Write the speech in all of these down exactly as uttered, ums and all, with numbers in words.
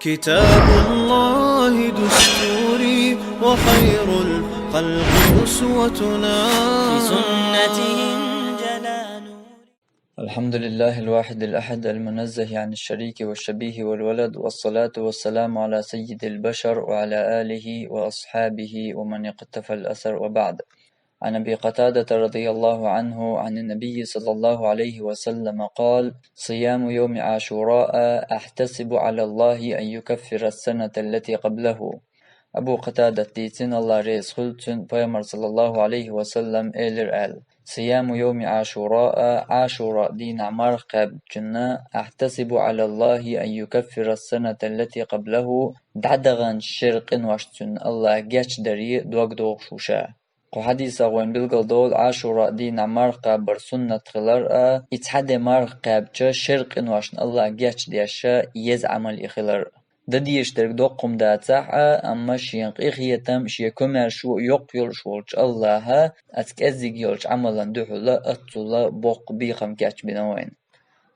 كتاب الله دستوري وخير الخلق أسوتنا. بسنته انجلى نوري. الحمد لله الواحد الأحد المنزه عن الشريك والشبيه والولد، والصلاة والسلام على سيد البشر وعلى آله وأصحابه ومن اقتفى الأثر، وبعد. عن أبي قتادة رضي الله عنه عن النبي صلى الله عليه وسلم قال: صيام يوم عاشوراء أحتسب على الله أن يكفر السنة التي قبله. Абу Къатадат дийцина, Аллах реза хуьлда цунна, Пайхамар саллаллаху алейхи ва саллам элира аьлла: صيام يوم عاشوراء, Ӏашура дийнахь марха кхаьбначунна, أحتسب على الله أن يكفر السنة التي قبله, дӀадаханчу шеран къиношна цунна Аллах гечдаре дог дохуш ву ша. Кху хьадисах вайна билгалдолу Ӏашура дийнахь марха кхабар суннат хилар а, и цхьа де марха кхаьбча шеран къиношна Аллах гечдеш а еза Ӏамал и хилар а. Дан дезаш дерг доккха хӀума дацахь а, амма шен къинхетам, шен комаьршо йоккха йолуш волчу Аллаха оцу кӀеззиг йолчу Ӏамалан дуьхьал а, оццул а боккха бехам кечбина вайна.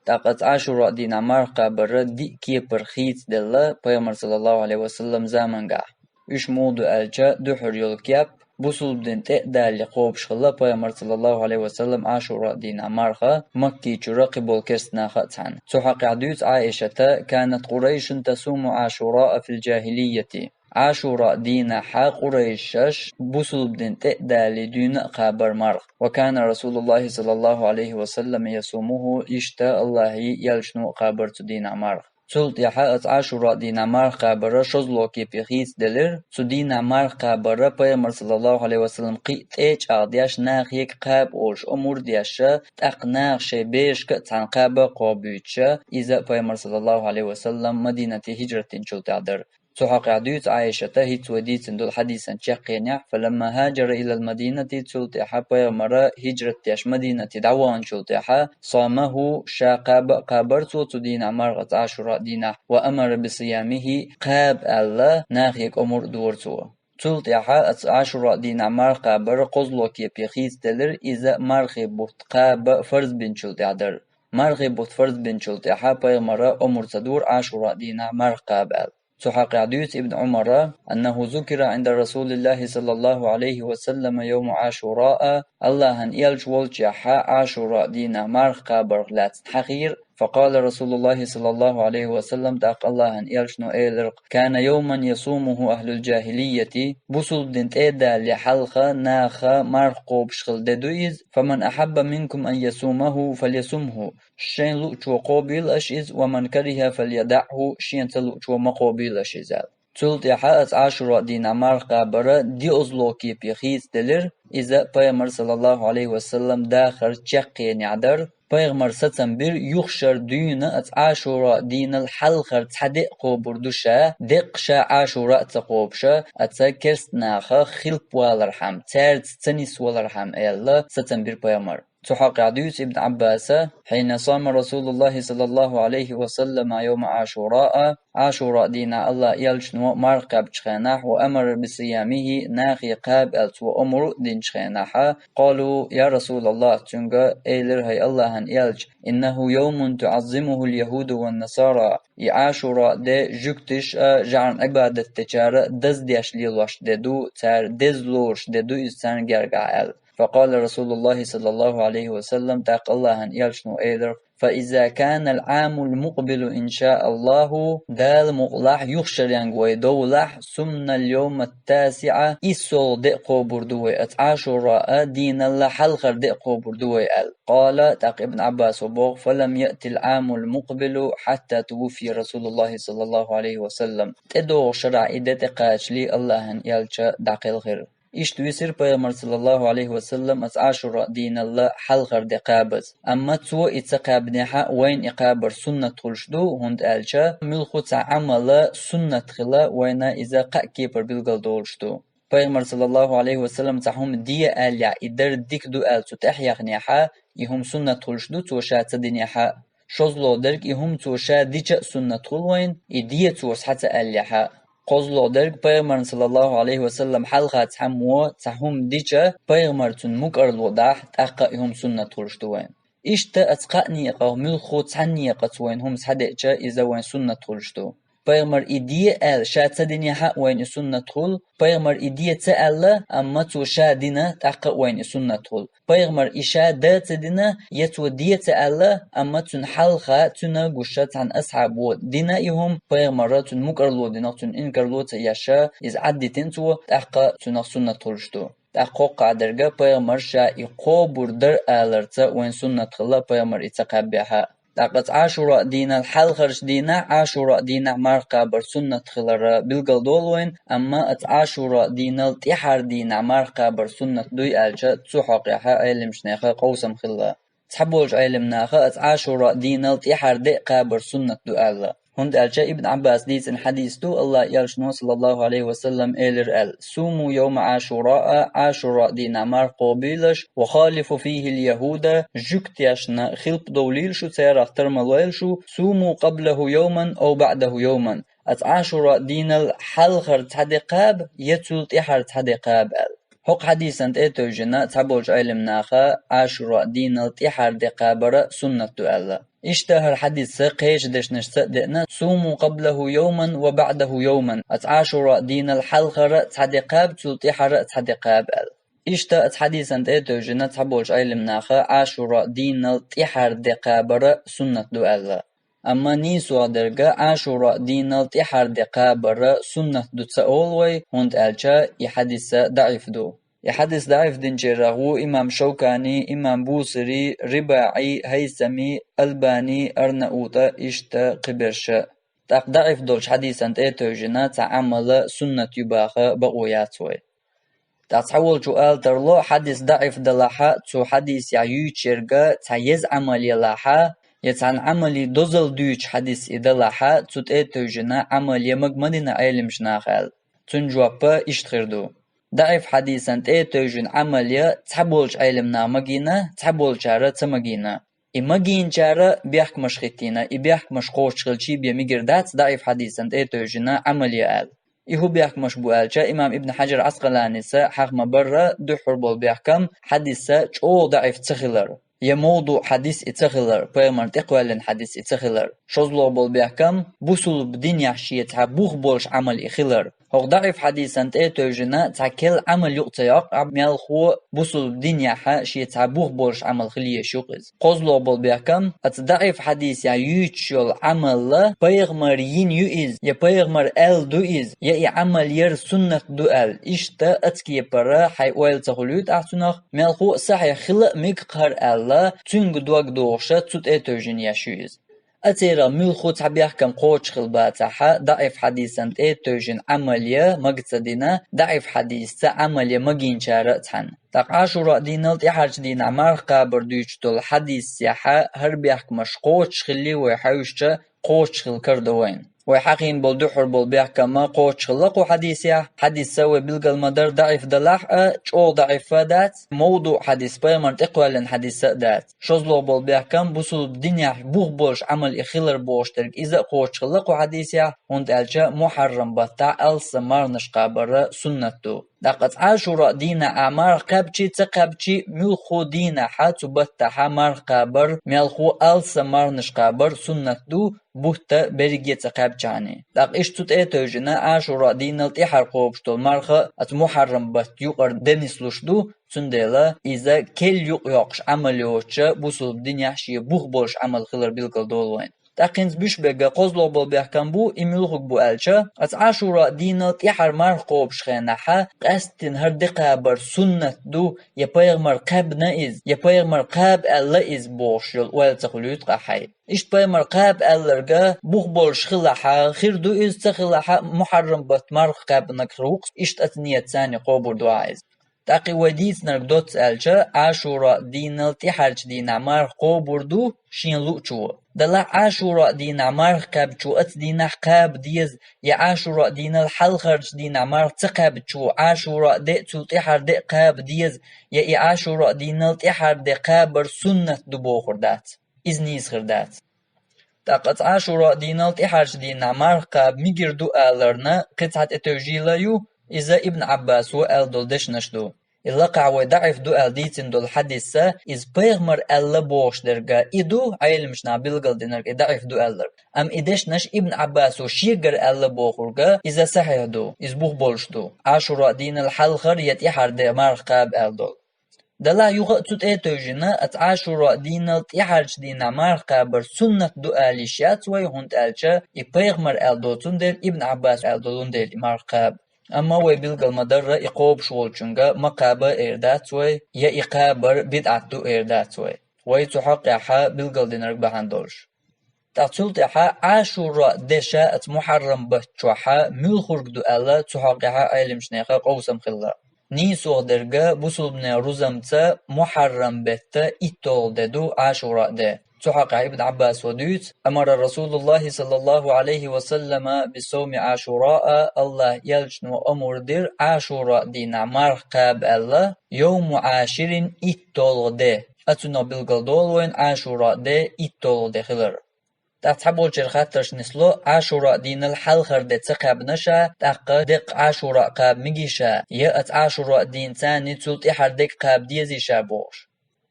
ТӀаккха оцу Ӏашура дийнахь марха кхабар диъ кепара хийцаделла Пайхамар саллаллаху алейхи ва саллам замангахь. Уьш муха ду аьлча, дуьхьара йолу кеп бусулба дин тӀе а далале кхобуш хилла Пайхамар саллаллаху алейхи ва саллам Ӏашура дийнахь марха Маккичуьра кхиболу керстанаха а цхьаьна. Цу хьокъехь дуьйцу Ӏаишата: كانت قريش تصوم عاشوراء في الجاهلية. Ӏашура дийнахь къурайшаш бусулба дин тӀе а далале дуьйна а кхабар марха. وكان رسول الله صلى الله عليه وسلم يصومه, иштта Аллахьан элчано а кхабар цу дийнахь марха. Цул тӀаьхьа оцу Ӏашура дийнахь марха кхабар шозлагӀа кепе хийцаделира. Цу дийнахь марха кхабар Пайхамар саллаллаху алейхи ва саллам кхин а тӀе а чӀагӀдеш, нахе кхаба олуш омра а деш, тӀаккха наха шайн берашка а цхьаьна кхаба а кхобуьйтуш, иза Пайхамар саллаллаху алейхи ва саллам Мадинате хӀижрат динчул тӀаьхьа дара. Цу хьокъехь дуьйцу Ӏаишата хӀинца вай дийцина долу хьадисан чаккхенехь: فلما هاجر إلى المدينة, цул тӀаьхьа Пайхамар хӀижрат деш Мадинате дӀаваханчул тӀаьхьа, صامه, ша кхаба а кхабар цо цу дийнахь марха, оцу Ӏашура дийнахь, وأمر بصيامه, кхаба аьлла, нахе омра а дора цо. Цул тӀаьхьа оцу Ӏашура дийнахь марха кхабар кхозлагӀа кепе хийцаделира, иза мархи бутт кхаба фарз бинчул тӀаьхьа дара. Мархи бутт фарз бинчул тӀаьхьа Пайхамар омра ца дора Ӏашура дийнахь марха кхаба аьлла. Цу хьокъехь дуьйцу Ибн Ӏумара: أنه ذكر عند رسول الله صلى الله عليه وسلم يوم عاشوراء, Аллахьан элча волчехь Ӏашура дийнахь марха кхабарх лаьцна хьахийра, فقال رسول الله صلى الله عليه وسلم, тӀаккха Аллахьан элчано элира: كان يوما يصومه أهل الجاهلية, бусулба дин тӀе а далале хьалха наха марха кхобуш хилла де ду иза, فمن أحب منكم أن يصومه فليصمه, шайна луъучо кхобийла аша иза, ومن كره فليدعه, шена ца луъучо ма кхобийла аша иза, аьлла. Цул тӀаьхьа оцу Ӏашура дийнахь марха кхабар диозло кепе хийцаделира, иза Пайхамар саллаллаху алейхи ва саллам дахар чаккхенехь дара. Пайхамар сацам бира, юхашара дуьйна оцу Ӏашура дийнал хьалхара цхьа де а кхобур ду ша, деккъа ша Ӏашура а ца кхобуша, оцу керстанаха хилпа валархьама, цаьрца ца нисвалархьама, аьлла, сацам бира Пайхамар. Цу хьокъехь дуьйцу Ибн Ӏаббаса: حين صام رسول الله صلى الله عليه وسلم يوم عاشوراء, Ӏашура дийнахь Аллахьан элчано марха кхаьбначу хенахь, وأمر بصيامه, нахе кхаба аьлла цо омра а динчу хенахь, قالوا: يا رسول الله, цуьнга элира: хӀай Аллахьан элча, إنه يوم تعظمه اليهود والنصارى, и Ӏашура де жуьгташа а, жӀарна Ӏибадат дечара а даздеш лелош де ду, цара деза лоруш де ду иза царна гергахь, аьлла. فقال رسول الله صلى الله عليه وسلم, тӀаккха Аллахьан элчано элира: فإذا كان العام المقبل إن شاء الله, Дала мукъалахь, юхашаренга вай довлахь, صمنا اليوم التاسع, иссолгӀа де а кхобур ду вай оцу Ӏашура дийнал хьалхара де а кхобур ду вай, аьлла. قال, тӀаккха Ибн Ӏаббаса боху: فلم يأت العام المقبل حتى توفي رسول الله صلى الله عليه وسلم, тӀедогӀучу шарахь и де тӀекхачале Аллахьан элча дӀакхелхира. Иштта висира Пайхамар саллаллаху алейхи ва саллам оцу Ӏашура дийнал хьалхара де кхабаза. Амма цо и ца кхаьбнехь а вайна и кхабар суннат хуьлуш ду, хӀунда аьлча муьлхха цхьа Ӏамал суннат хила вайна иза кхаа кепара билгалдолуш ду. Пайхамар саллаллаху алейхи ва саллам цхьа хӀума де аьллехь, и дар дика ду аьлла цу тӀехь яхнехь а, и хӀума суннат хуьлуш ду цо ша ца динехь а. ШозлагӀа дерг, и хӀума цо ша дича а суннат хуьлу вайна, и де цо схьа ца аьллехь а. КхозлагӀа дерг, Пайхамарна саллаллаху алейхи ва саллам хьалха цхьаммо цхьа хӀума дича, Пайхамар цунна мукӀарло дахь, тӀаккха и хӀума суннат хуьлуш ду вайна. Иштта оцу кхаа некъах муьлхха цхьана некъаца вайна хӀума схьадеъча, иза вайна суннат хуьлуш ду. Пайхамар и де аьлла, ша ца динехьа а вайна и суннат хул. Пайхамар и де ца аьлла, амма цо ша дина, тӀаккха а вайна и суннат хул. Пайхамар и ша да ца дина, е цо де ца аьлла, амма цунна хьалха, цунна гуш цхьана асхьабо дина и хӀума, пайхамара цунна мукӀарло динарг, цунна инкарло ца еш, иза Ӏаддитина цо, тӀаккха цунах суннат хулаш ду. ТӀаккха кхоккхагӀа дерг, пайхамар ша и кхобур дар аларца вайна суннат хилла, пайхамар и ца кхаьббехьа. ТӀаккха цу Ӏашура дийнал хьалхарча дийнахь, Ӏашура дийнахь марха кхабар суннат хилар билгалдолу вайна, амма цу Ӏашура дийнал тӀаьхьара дийнахь марха кхабар суннат дуй аьлча, цу хьокъехьа Ӏеламчу нехан къовсам хилла. Цхьаболчу Ӏеламнаха цу Ӏашура дийнал тӀаьхьара де а кхабар суннат ду аьлла. ХӀунда аьлча Ибн Ӏаббаса дийцина хьадис ду, Аллахьан элчано, саллаллаху Ӏалайхи ва саллам, элира аьлла: «Суму йовма Ӏашураъ, Ӏашура дийнахь марха кхобийлаш, ва халифу фийхил яхӀуда, жуьгташна хилпа довлийла шу, царах тара ма лойла шу, суму къаблаху йовман ав баӀдаху йовман». Оцу Ӏашура дийнал хьалхара цхьа де кхаба, я цул тӀаьхьара цхьа де кхаба аьлла. ХӀокху хьадисан тӀе а тевжина, цхьаболчу Ӏеламнаха Ӏашура дийнал тӀаьхьара де кхабар а суннат ду аьлла. Иштта хӀара хьадис кхечу дешнашца а деана: «Суму къаблаху йовман ва баӀдаху йовман», оцу Ӏашура дийнал хьалхара а цхьа де кхаба, цул тӀаьхьара а цхьа де кхаба аьлла. Иштта оцу хьадисан тӀе а тевжина, цхьаболчу Ӏеламнаха Ӏашура дийнал тӀаьхьара де кхабар а суннат ду аьлла. Амма нийсо дерг, Ӏашура дийнал тӀаьхьара де кхабар суннат ду ца олу вай, хӀунда аьлча и хьадис даӀиф ду. И хьадис даӀиф динчарах ву имам Шовкани, имам Бусири, РибаӀи, ХӀайсами, Албани, АрнаутӀа, иштта кхиберш. ТӀаккха даӀиф долчу хьадисан тӀе а тевжина, цхьа Ӏамал суннат ю баха бакъо яц вай. ТӀаккха цхьаволчо ала тарло, хьадис даӀиф далахьа, цу хьадисехь юьйцуш ерг цхьа еза Ӏамал елахьа, я цхьана Ӏамале дозалла дуьйцу хьадис и далахьа, цу тӀе а тевжина Ӏамал я мага ма дина Ӏеламчу наха аьлла. Цуьнан жоп иштта хир ду. ДаӀиф хьадисан тӀе а тевжина Ӏамал я цхьаболчу Ӏеламнаха магийна, цхьаболчара ца магийна. И магийначара бехкамаш хӀиттийна, и бехкамаш кхочушхилчий бен мегар дац даӀиф хьадисан тӀе а тевжина Ӏамал я аьлла. И хӀун бехкамаш бу аьлча, имам Ибн Хьаджар Ӏаскъаланис хьаха ма-барра, дуьххьара болу бехкам хьадис чӀогӀа даӀиф ца хилар, я мовдуӀ хьадис и ца хилар, пайхамарна тӀекхоьллина хьадис и ца хилар. ШозлагӀа болу бехкам, бусулба динехь шен цхьа бух болуш Ӏамал и хилар. ХӀокху даӀиф хьадисан тӀе а тевжина, цхьа керла Ӏамал юкъа ца йоккху, а мелхо бусулба динехьа шен цхьа бух болуш Ӏамал хила езаш ю-кх иза. КхозлагӀа болу бехкам, оцу даӀиф хьадисехь юьйцуш йолу Ӏамал пайхамара йина ю иза, я пайхамара аьлла ду иза, я и Ӏамал яра суннат ду аьлла. Иштта оцу кепара хьайн ойла ца хуьлуьйту ахь цунах, мелхо а сахьихь хила а мега-кх хӀара аьлла, цуьнга дог дохуша цу тӀе а тевжина еш ю иза. А церан муьлхха цхьа бехкам кхочушхила бацахьа, даӀиф хьадисан тӀе а тевжина Ӏамал я мага ца дина, даӀиф хьадисца Ӏамал я магийначара а цхьаьна. ТӀаккха Ӏашура дийнал тӀаьхьарчу дийнахь марха кхабар дуьйцуш долу хьадисехьа хӀара бехкамаш кхочушхилли вай хьаьвсича, кхочушхила карадо вайна. Вай хьахийна болу дуьххьара болу бехкам кхочушхилла кху хьадисехь, хьадис вай билгал ма-дарра даӀиф далахь а, чӀогӀа даӀиф а дац, мовдуӀ хьадис, пайхамарна тӀекхоьллина хьадис а дац. ШозлагӀа болу бехкам, бусулба динехь бух болуш Ӏамал и хилар бохуш дерг, иза а кхочушхилла кху хьадисехь, хӀунда аьлча мухьаррам баттахь алсам марханаш кхабар суннат ду. ТӀаккха цу Ӏашура дийнахь а марха кхаьбчий, ца кхаьбчий, муьлхха дийнахьа цу баттахьа марха кхабар, мелхо алсам марханаш кхабар суннат ду, бутт берриге а ца кхаьбчахьана. ТӀаккха иштта цу тӀе а тевжина, Ӏашура дийнал тӀаьхьара кхобуш долу марха оцу мухьаррам батта юкъара де нислуш ду, цундела иза керла юкъа йоккхуш Ӏамал йоцуча бусулба динехь шен бух болуш Ӏамал хилар билгал долу вайна. ТӀаккха хӀинца буьйш берг кхозлагӀа болу бехкам бу, и муьлхарг бу аьлча, оцу Ӏашура дийнал тӀаьхьара марха кхобуш хенахьа, къаьсттина хӀара де кхабар суннат ду, я пайхамара кхаьбна иза, я пайхамара кхаба аьлла иза бохуш йолу ойла ца хуьлуьйту-кх ахь хьайн. Иштта пайхамара кхаба аьлларг бух болуш хилахьа, хир ду иза, ца хилахьа, мухьаррам батта марха кхаьбнарг хир ву-кх, иштта оцу нийятца кхобур ду ахь иза. ТӀаккха и вай дийцинарг доцца аьлча, Ӏашура дийнал тӀаьхьарчу дийнахь марха кхобур ду шен луучо. Далахь Ӏашура дийнахь марха кхаьбчо оцу дийнахь кхаба деза, я Ӏашура дийнал хьалхарчу дийнахь марха ца кхаьбчо Ӏашура де а, цул тӀаьхьара де а кхаба деза, я и Ӏашура дийнал тӀаьхьара де кхабар суннат ду бохур дац. Иза нийса хир дац. ТӀаккха цу Ӏашура дийнал тӀаьхьарчу дийнахь марха кхаба мегар ду аларна кхин цхьа тӀетевжийла ю, иза Ибн Ӏаббасо аьлла долу дешнаш ду. И лакхахь вай даӀиф ду аьлла дийцина долу хьадис, иза пайхамар аьлла бохуш дерг, и ду, Ӏеламнаха билгалдинарг и даӀиф ду аьлларг. Амма и дешнаш Ибн Ӏаббасо шегара аьлла бохург, иза сахьихь ду, иза бух болуш ду. Ӏашура дийнал хьалхара я тӀаьхьара де марха кхаба аьлла долу. Делахь юха а цу тӀе а тевжина, оцу Ӏашура дийнал тӀаьхьарчу дийнахь марха кхабар суннат ду ала йиш яц вай, хӀунда аьлча и пайхамар аьлла доцун дела, Ибн Ӏаббас аьлла долун дела и марха кхаба. Амма вай билгал ма-дарра, и кхобуш волчунга ма кхаба эр дац вай, я и кхабар бидӀат ду эр дац вай. Вай цу хьокъехь билгалдинарг бахьана долуш. ТӀаккха цул тӀаьхьа Ӏашура де ша оцу Мухьаррам баттахь муьлхург ду аьлла, цу хьокъехь Ӏеламнехан къовсам хилла. Нийсо дерг бусулбанийн рузамца Мухьаррам беттан итталгӀа де ду Ӏашура де. Цу хьокъехь Ибн Ӏаббасо дуьйцу: «Амара Расулуллахи саллаллаху Ӏалайхи ва саллама би савми Ӏашура», Аллахьан элчано омра дира Ӏашура дийнахь марха кхаба аьлла, йовму Ӏаширин, итталгӀа де. Оцунах билгал долу вайна Ӏашура де итталгӀа де хилар. ТӀаккха цхьаболчеран хаттарш нисло: Ӏашура дийнал хьалхара де ца кхаьбна ша, тӀаккха деккъа Ӏашура кхаба мегий ша, я оцу Ӏашура дийнца цул тӀаьхьара дерг кхаба дезий ша бохуш.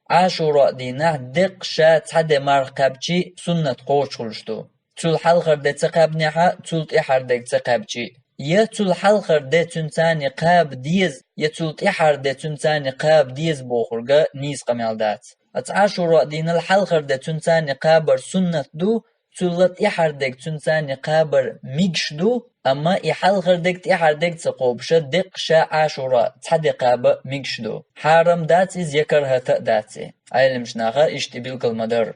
Ӏашура дийнахь деккъа ша цхьа де марха кхаьбча суннат кхочуш хуьлуш ду. Цул хьалхара де ца кхаьбнехь а, цул тӀаьхьара дерг ца кхаьбча а. Я цул хьалхара де цуьнца кхаба деза, я цул тӀаьхьара де цуьнца кхаба деза бохург нийса къамел дац. Оцу Ӏашура дийнал хьалхара де цуьнца кхабар суннат ду, цул тӀаьхьара дерг цуьнца кхабар мегаш ду, амма и хьалхара дерг, тӀаьхьара дерг ца кхобуш, деккъа ша Ӏашура цхьа де кхаба мегаш ду. Хьарам дац иза, я карахӀат а дац и. Ӏеламнаха иштта билгал ма-дарра.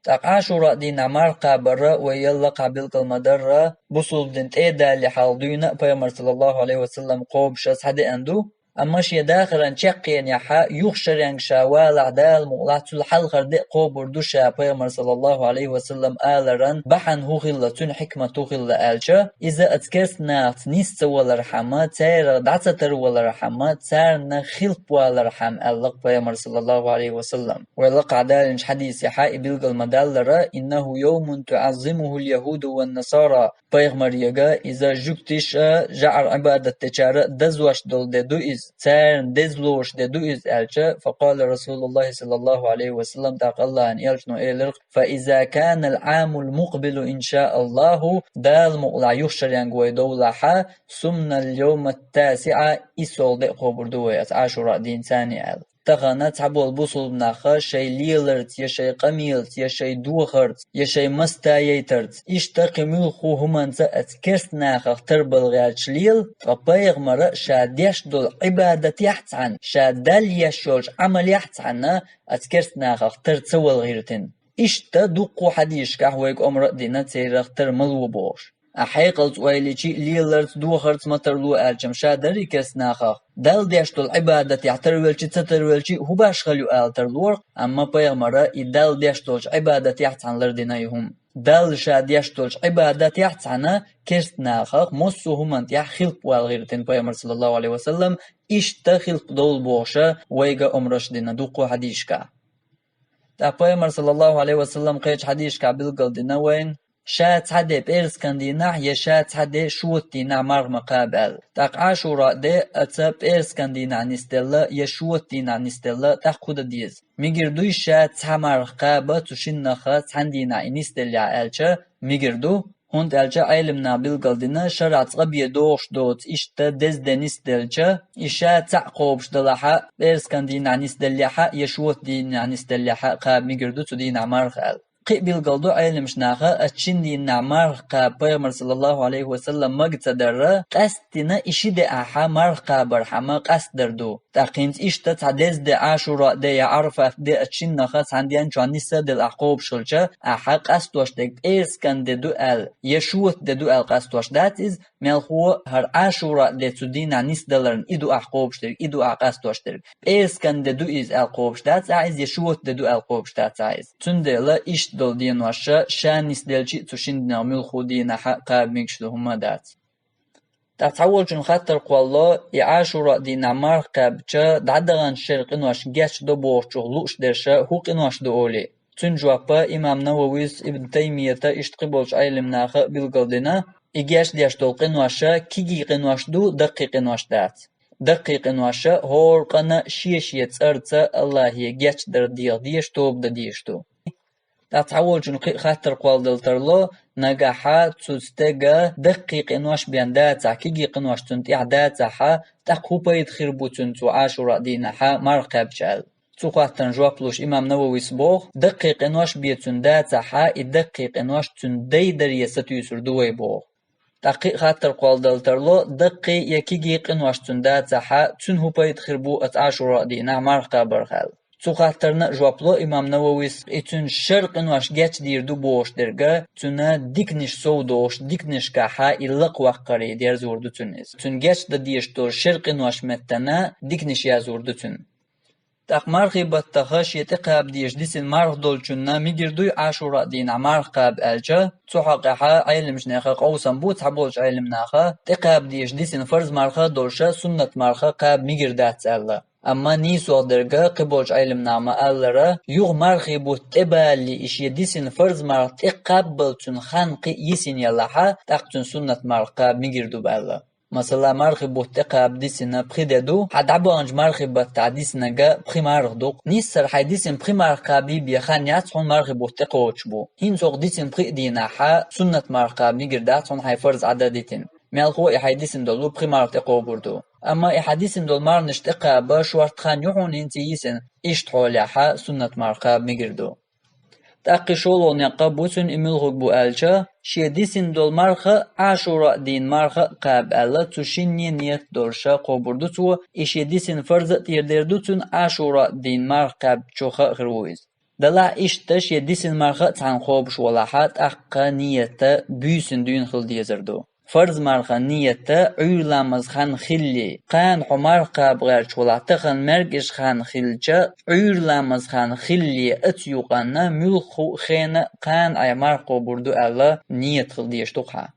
ТӀаккха Ӏашура дийнахь марха кхабар вай лакхахь билгал ма-дарра, бусулба дин тӀедалале хьалха дуьйна а Пайхамар саллаллаху Ӏалайхи ва саллам кхобуш цхьа деана ду, амма шен дахаран чаккхенехь юха шаренга ша валахь, Дала мукъалахь, цул хьалхара де а кхобур ду ша Пайхамар саллаллаху Ӏалайхи ва саллам аларан бахьана хӀун хилла, цуьнан хьикмат хӀун хилла аьлча, иза оцу керстанахаца нис ца валархьама, царах дӀа ца тарвалархьама, царна хилпвалархьама аьлла-кх Пайхамар саллаллаху Ӏалайхи ва саллам. Вай лакхахь далийначу хьадисехь и билгал ма-даллара: «Иннаху йовмун туӀаззимухул яхӀуду ван насара». Пайхамарга иза жуьгтиша, жӀара Ӏибадат дечара дазош долу де ду иза, царна деза лоруш де ду иза аьлча, факъала Расулуллахи саллаллаху Ӏалайхи ва саллам, тӀаккха Аллахьан элчано элира: «Фа иза канал Ӏамул мукъбилу, иншааллаху», Дала мукъалахь, юха шаренга вай довлахь, «сумнал йовмат тасиӀа», иссалгӀа де а кхобур ду вай оцу Ӏашура дийнца аьлла. Тахана цхьаболу бусулба нах шайн леларца, я шайн къамелаца, я шайн дохарца, я шайн мастаяйтарца, иштта кхин муьлхха хӀуманца оцу керстанахах тарбала гӀерташ лела, ткъа Пайхамара ша деш долу Ӏибадатехь цхьаьна, ша Далла еш йолчу Ӏамалехь цхьаьна оцу керстанахах тар ца вала гӀиртина. Иштта дуккха а хьадисашкахь вайга омра а дина, церах тар ма ло бохуш. Ахь хьекъалца ойла йича а, леларца, дохарца ма тарло аьлча-м, ша дарий керстанахах? Далла деш долу Ӏибадатехь тарвелча а, ца тарвелча а, хӀун башхалла ю ала тарлора-кх, амма Пайхамара и Далла деш долчу Ӏибадатехь цхьаьна лардина и хӀума. Далла ша деш долчу Ӏибадатехь цхьаьна керстанахах массо а хӀуманна тӀехь хилпвала гӀиртина Пайхамар саллаллаху Ӏалайхи ва саллам, иштта хилпа довла бохуша вайга омраш дина дуккха а хьадисашкахь. ТӀаккха Пайхамар саллаллаху Ӏалайхи ва саллам кхечу хьадисашкахь билгал дина вайна: ша цхьа де пӀераскан дийнахь, я ша цхьа де шота дийнахь марха ма кхаба аьлла. ТӀаккха Ӏашура де оцу пӀераскан дийнахь нисделла, я шота дийнахь нисделла, тӀаккха хӀун дан деза? Мегар дуй ша цхьа марха кхаба цу шиннах цхьана дийнахь и нисделлехь аьлча, мегар ду, хӀунда аьлча Ӏеламнаха билгал дина, шарӀаца къа бен догӀуш доцу иштта деза де нисделча, и ша цхьаъ кхобуш далахь а, пӀераскан дийнахь нисделлехь а, я шота дийнахь нисделлехь а кхаба мегар ду цу дийнахь марха аьлла. Кхин а билгал ду Ӏеламнаха, оцу шина дийнахь марха кхаба Пайхамар саллаллаху Ӏалайхи ва саллам мага ца дарра, къаьсттина и ши де ахьа марха кхабархьама къастадар ду. ТӀаккха хӀинца иштта цхьа деза де, Ӏашура де я Ӏарафат де оцу шиннах цхьана ден чохь нисса а делла ахь кхобуш хилча, ахьа къастош дерг пӀераскан де ду аьлла, я шота де ду аьлла къастош дац иза, мелхо а хӀара Ӏашура де цу дийнахь нисдаларна и ду ахь кхобуш дерг, и ду ахь къастош дерг. ПӀераскан де ду иза аьлла кхобуш дац ахь иза, я шота де ду аьлла кхобуш дац ахь иза. Цундела иштта долу денош ша нисделча а цу шина динах муьлхха дийнахь а кхаба мегаш ду хӀума дац. ТӀаккха цхьаволчун хаттар кхолло, и Ӏашура дийнахь марха кхаьбча, дӀадаханчу шеран къинош гечдо бохучух лууш дерш хӀун къинош ду олий? Цуьнан жоп имам Нававис, Ибн Таймията, иштта кхиболчу Ӏеламнаха а билгал дина: и гечдеш долу къинош кегий къинош ду, даккхий къинош дац. Даккхий къинош хӀора къаман шен-шен цӀерца Аллахье гечдар деха дезаш, тоба дан дезаш ду. ТӀаккха цхьаволчун кхин а хаттар кхолладала тарлу, нагахь цу стага даккхий къинош бен дацахь, кегий къинош цунна тӀехь дацахь, тӀаккха хӀун пайда хир бу цунна цо Ӏашура дийнахь марха кхаьбча аьлла. Цу хаттарна жоп луш имам Нававис боху: даккхий къинош бен цунна дацахь, и даккхий къинош цуьнан дайдаре сатуьйсур ду вай боху. ТӀаккха кхин а хаттар кхолладала тарлу, даккхий я кегий къинош цунна дацахь, цунна хӀун пайда хир бу оцу Ӏашура дийнахь марха кхабарх аьлла. Цу хаттарна а жоп ло имам Нававис: и цуьнан шара къинош гечдийр ду бохуш дерг, цуьнан диканаш сов дохуш, диканашкахь и лакхаваккхаре дерзор ду цуьнан иза. Цуьнан гечдан дезаш долу шара къинош меттана диканаш язор ду цуьнан. ТӀаккха мархий баттахь шен тӀекхаба дезаш дисина марха долчунна мегар дуй Ӏашура дийнахь марха кхаба аьлча, цу хьокъехь Ӏеламнехан къовсам бу, цхьаболчу Ӏеламнаха тӀекхаба дезаш дисина фарз марха а долуш, суннат марха кхаба мегар дац аьлла. Амма нийсо дерг, кхиболчу Ӏеламнаха ма-аллара, юха мархий бутт тӀебалале и шен дисина фарз марха тӀекхаббалц цуьнан хан кхин а йисина ялахь, тӀаккха цуьнан суннат марха кхаба мегар ду аьлла. Масала, мархий бутт тӀекхаба дисина пхи де ду, хьан дӀабаханчу мархий баттахь дисинарг пхи марха ду-кх. Нийсса хьайн дисина пхи марха кхаба бен хан яц хьуна, мархий бутт тӀекхочуш бу. ХӀинца хӀокху дисина пхи а дийнахь суннат марха кхаба мегар дац хьуна, хьайн фарз Ӏадда дитина. Мелхо а и хьайн дисина долу пхи марха тӀекхобур ду. Амма и хьан дисина долу марханаш тӀекхаба шортта хан ю хьуна хӀинца йисина, иштта хьолехь суннат марха кхаба мегар ду. ТӀаккха шолгӀа некъ бу цуьнан, и муьлхарг бу аьлча, шен дисина долу марха а, Ӏашура дийнан марха а кхаба аьлла, цу шинне ниет долуш кхобур ду цо, и шен дисина фарз а тӀера дер ду цуьнан, Ӏашура дийнан марха кхаьбча а хир ву иза. Делахь иштта шен дисина марха а цхьаьна кхобуш валахь, тӀаккха ниет буьйсанна дуьйна хила дезар ду. Фарз мархан ниет Ӏуьйра ламазан хан хилале, кхана хьо марха кхаба гӀерташ валахь, тахана маьркӀажа хан хилча, Ӏуьйра ламазан хан хилале, оцу юкъанна муьлхха а хенахь кхана Ӏа марха кхобур ду аьлла, ниет хила дезаш ду-кх хьан.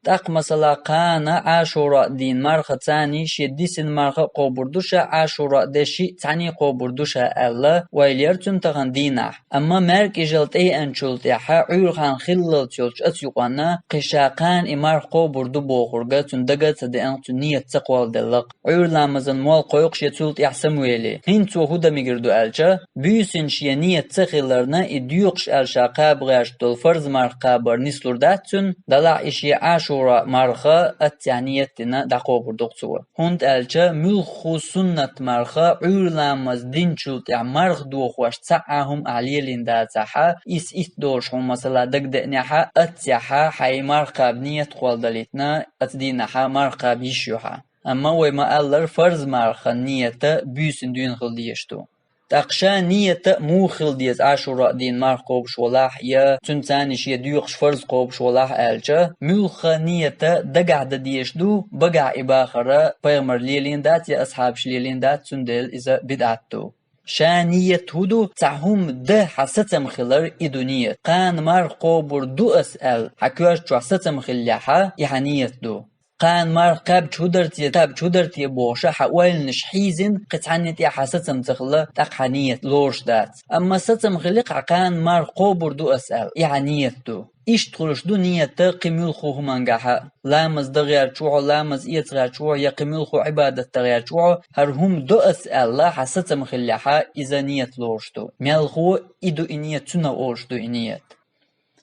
ТӀаккха, масала, кхана Ӏашура дийнан марха цхьаьний шен дисина марха а кхобур ду ша, Ӏашура де шиъ цхьаьний кхобур ду ша аьлла, ойла яр цуьнан тахана дийнахь. Амма маьркӀажалла тӀееанчул тӀаьхьа, Ӏуьйра хан хиллалц йолчу оцу юкъанна, кхин ша кхана и марха кхобур ду бохург цуьнан дага а ца деана, цуьнан ниет ца кхолладелла-кх. Ӏуьйра ламазан молла кхойкху шен цул тӀаьхьа самавеле. ХӀинца цо хӀун дан мегар ду аьлча, буьйсанна шен ниет ца хиларна, и доькъуш аьлла ша кхаба гӀерташ долу фарз марха кхабар нислур дац цуьнан, делахь и шен Ӏашура марха оццехь ниет дина дӀакхобур ду-кх цо. ХӀунда аьлча муьлхха а суннат марха Ӏуьйра ламаз динчул тӀаьхьа марха дохош цхьа а хӀума ахь лелийна дацахь, иза итт долуш хьуна, масала, дагадеанехь, оццехь хьайн марха кхаба ниет кхолладалийтина, оцу дийнахь марха кхаба йиш ю хьан. Амма вай ма-аллара, фарз мархан ниет буьйсанна дуьйна хила дезаш ду. ТӀаккха ша ниет муха хила деза Ӏашура дийнан марха кхобуш валахь, я цуьнан цхьаьний шен доькъуш фарз кхобуш валахь аьлча, муьлхха а ниет дагахь дан дезаш ду, багахь и бахар пайхамара лелийна дац я асхьабаша лелийна дац, цундела иза бидӀат ду. Ша ниет хӀун ду, цхьа хӀума дан хьан сацам хилар, и ду ниет. Кхана марха кхобур ду ас аьлла, хьан коьрта чохь сацам хиллехь, и хьан ниет ду. Кхана марха кхаьбча хӀун дара те, кхаьбча хӀун дара те бохуш, хьан ойланаш хьийзина, кхин цхьанна тӀехь хьан сацам ца хилла, тӀаккха хьан ниет лоруш дац. Амма сацам хили-кх хьан, кхана марха кхобур ду ас аьлла, и хьан ниет ду. Иштта хуьлуш ду ниет кхин муьлхха хӀумангахь а. Ламаз дан гӀерташ ву хьо, ламаз эца гӀерташ ву хьо, я кхин муьлхха Ӏибадат дан гӀерташ ву хьо, хӀара хӀума до ас аьлла, хьан сацам хиллехь, иза ниет лоруш ду. Мелхо и ду и ниет, цунах олуш ду и ниет.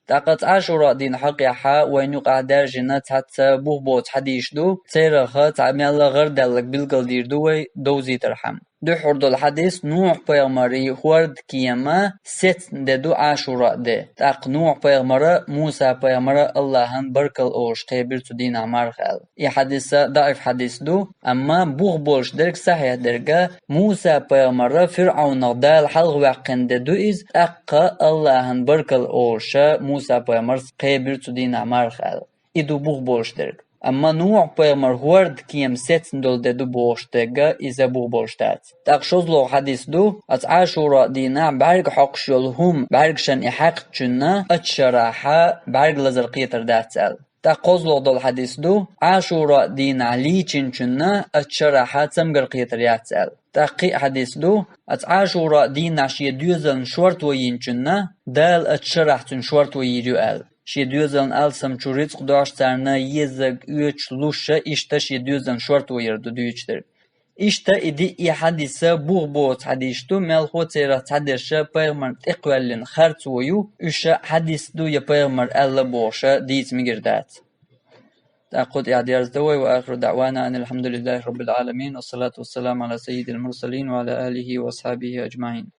ТӀаккха оцу Ӏашура дийнан хьокъехь вайна юкъахь даьржина цхьацца бух боцу хьадисаш ду, церах цхьа мелла гӀарадаьлларг билгалдийр ду вай довзийтархьама. Дуьххьара долу хьадис: Нухь-пайхамаран хӀордан кема сецна де ду Ӏашура де. ТӀаккха Нухь-пайхамара, Муса-пайхамара Аллахьан баркалла олуш кхебира цу дийнахь марха аьлла. И хьадис даӀиф хьадис ду, амма бух болуш дерг, сахьихь дерг, Муса-пайхамара ФирӀавнах Дала хьалхаваьккхина де ду иза, тӀаккха Аллахьан баркалла олуш Муса-пайхамарс кхебира цу дийнахь марха аьлла. И ду бух болуш дерг. Амма Нухь-пайхамаран хӀордан кема сецна долу де ду бохуш дерг, иза бух болуш дац. ТӀаккха шозлагӀа хьадис ду: оцу Ӏашура дийнахь бӀаьрг хьокхуш йолу хӀума бӀаьргашна и хьаькхначунна оцу шарахь бӀаьрг лазар кхетар дац аьлла. ТӀаккха кхозлагӀа долу хьадис ду: Ӏашура дийнахь лийчинчунна оцу шарахь цамгар кхетар яц аьлла. ТӀаккха кхин а хьадис ду: оцу Ӏашура дийнахь шен доьзална шорто йинчунна Дала оцу шарахь цуьнан шорто йийр ю аьлла. Шен доьзална алсам чу рицкъ деш, царна езарг оьцуш, луш, иштта шен доьзална шорто яр ду дуьйцуш дерг. Иштта и диъ хьадис бух боцу хьадисаш ду, мелхо церах цхьадерш пайхамарна тӀекхоьллина харцо ю, уьш хьадис ду я пайхамара аьлла бохуш дийца мегар дац. ТӀаккха кху тӀехь дерза дан вай, وآخر دعوانا أن الحمد لله رب العالمين، والصلاة والسلام على سيد المرسلين وعلى آله وأصحابه أجمعين.